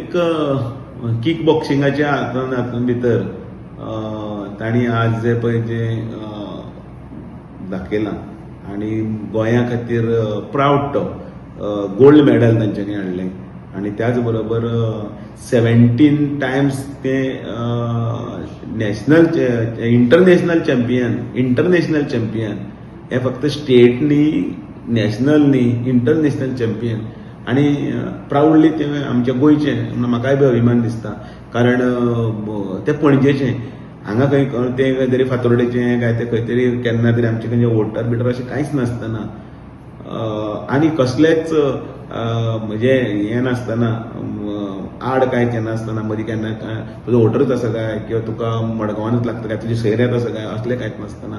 एक किक बॉक्सिंगाच्या हातून भितर तांणी आज जे पळय जें दाखयलां आनी गोंया खातीर प्रावड, तो गोल्ड मॅडल तांच्यांनी हाडलें आनी त्याच बरोबर 17 टायम्स ते national, international champion. International champion हे फक्त स्टेट न्ही, नॅशनल न्ही, इंटरनॅशनल चॅम्पियन. आनी प्रावडली ते आमच्या गोंयचे म्हणून म्हाकाय बी अभिमान दिसता, कारण ते पणजेचे. हांगा खंय ते खंय तरी फातोर्डेचे काय ते खंय तरी केन्ना तरी आमचे खंयचे वोटर बिटर अशें कांयच नासतना आनी कसलेच म्हणजे हें नासतना, आड कांय केनासतना, मदीं केन्ना काय तुजो वोटरूच आसा काय किंवा तुका मडगांवानूच लागता काय, तुजी सैऱ्यात आसा काय, असलें कांयच नासतना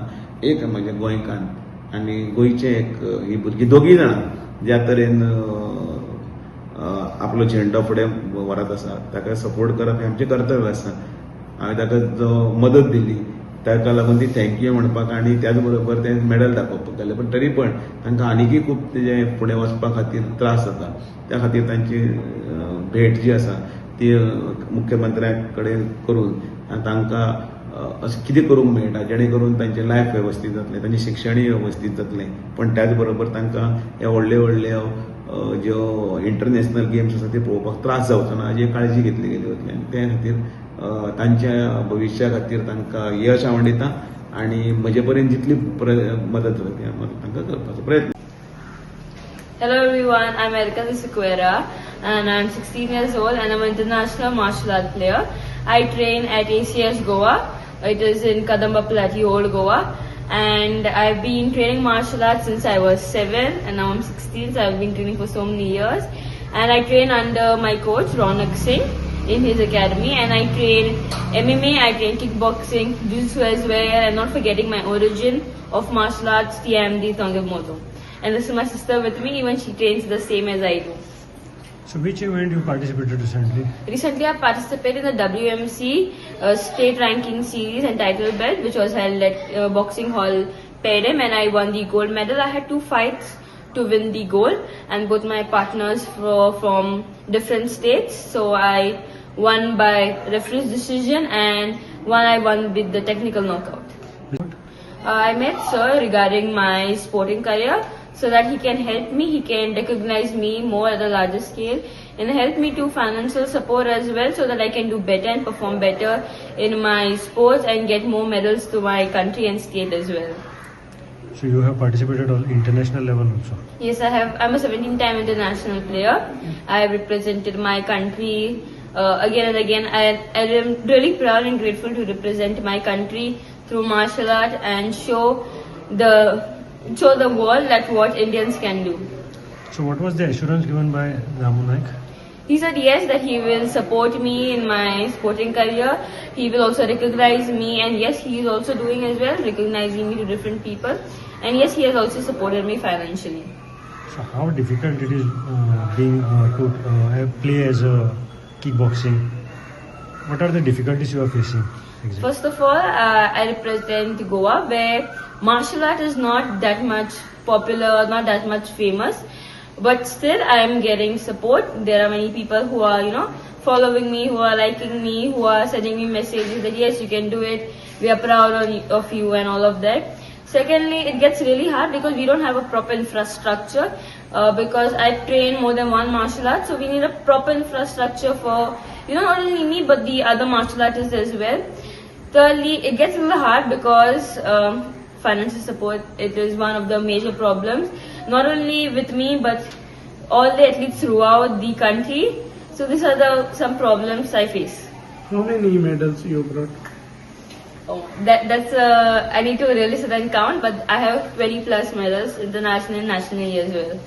एक म्हज्या गोंयकान्न आनी गोंयचें एक ही भुरगीं दोगीय जाणां ज्या तरेन आपलो झेंडो फुडें व्हरत आसा, ताका सपोर्ट करप हें आमचें कर्तव्य आसा. हांवें ताका जो मदत दिली ताका लागून ती thank you म्हणपाक आनी त्याच बरोबर तें मॅडल दाखोवपाक गेलें. पण तरी पण तांकां आनीकय खूब तेजें फुडें वचपा खातीर त्रास जाता. त्या खातीर तांची भेट जी आसा ती मुख्यमंत्र्या कडेन करून तांकां अशें कितें करूंक मेळटा जेणे करून तांचें लायफ वेवस्थीत जातलें, तांचें शिक्षणूय वेवस्थीत जातलें, पण त्याच बरोबर तांकां हे व्हडले व्हडले ज्यो इंटरनॅशनल गेम्स आसा ते पळोवपाक त्रास जावचो ना हाजी काळजी घेतली गेली वतली. आनी त्या खातीर तांच्या भविश्या खातीर तांकां यश हांव दिता आनी म्हजे पर्यंत जितली मदत जाता ती हांव मदत तांकां करपाचो प्रयत्न. Hello everyone, I'm Erica de Sequeira and I'm 16 years old and I'm an international martial art player. I train at ACS Goa. It is in Kadamba Plati, Old Goa. And I've been training martial arts since I was 7 and now I'm 16, so I've been training for so many years. And I train under my coach Ronak Singh in his academy, and I train MMA, I train kickboxing, jiu-jitsu as well, and not forgetting my origin of martial arts, TMD Thangam Moto. And this is my sister with me, even she trains the same as I do. So which event you participated recently? Recently, I participated in the WMC state ranking series and title belt, which was held at Boxing Hall, Perim, and I won the gold medal. I had two fights to win the gold, and both my partners were from different states. So I won by referee's decision, and one I won with the technical knockout. I met sir regarding my sporting career so that he can help me, he can recognize me more at a larger scale and help me to financial support as well, so that I can do better and perform better in my sports and get more medals to my country and state as well. So you have participated on international level also? Yes, I have. I'm a 17 time international player. I have represented my country again and again. I am really proud and grateful to represent my country through martial art and show the world that what Indians can do. So what was the assurance given by Ramu Naik? He said yes, that he will support me in my sporting career. He will also recognize me, and yes, he is also doing as well, recognizing me to different people. And yes, he has also supported me financially. So how difficult it is being to play as a kickboxing? What are the difficulties you are facing? Exactly. First of all, I represent Goa, where martial art is not that much popular, not that much famous, but still I am getting support. There are many people who are following me, who are liking me, who are sending me messages that yes, you can do it, we are proud of you and all of that. Secondly, it gets really hard because we don't have a proper infrastructure. Because I train more than one martial art, so we need a proper infrastructure for not only me but the other martial artists as well. Thirdly, it gets a little hard because financial support, it is one of the major problems, not only with me but all the athletes throughout the country. So these are the some problems I face. How many medals you brought? Oh, that's I need to really sit and count, but I have 20 plus medals internationally and nationally as well.